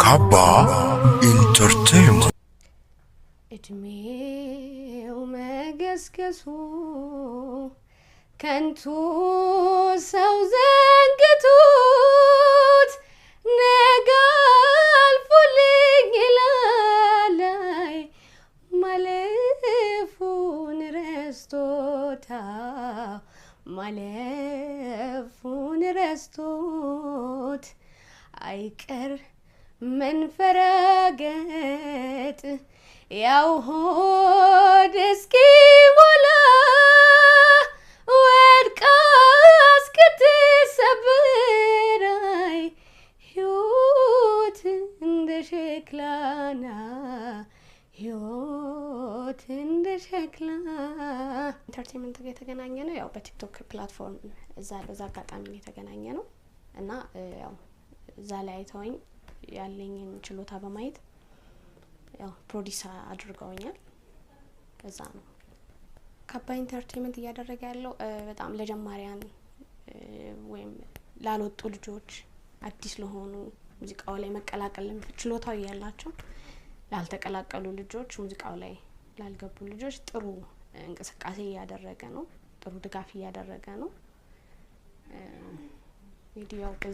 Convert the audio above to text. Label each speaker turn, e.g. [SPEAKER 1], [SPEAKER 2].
[SPEAKER 1] ካባ Entertainment።
[SPEAKER 2] እድሜው መገስገሱ ከንቱ ሰው ዘንግቶት ነገ አልፎልኝ ይላል፣ አይ ማለፉን ረስቶታ፣ ማለፉን ረስቶት አይቀር መንፈራገጥ ያው ሆድ እስኪሞላ ወድቃ እስክትሰበር፣ አይ ህይወት እንደ ሸክላና ህይወት እንደ ሸክላ። Entertainment ጋር የተገናኘ ነው። ያው በ TikTok platform እዛ በዛ አጋጣሚ ነው የተገናኘ ነው እና ያው እዛ ላይ አይተውኝ ያለኝን ችሎታ በማየት ያው produce አድርገውኛል። በዛ ነው። ካባ Entertainment እያደረገ ያለው በጣም ለጀማሪያን ወይም ላልወጡ ልጆች፣ አዲስ ለሆኑ፣ ሙዚቃው ላይ መቀላቀል ችሎታው እያላቸው ላልተቀላቀሉ ልጆች፣ ሙዚቃው ላይ ላልገቡ ልጆች ጥሩ እንቅስቃሴ እያደረገ ነው። ጥሩ ድጋፍ እያደረገ ነው። እንግዲህ ያው በዚህ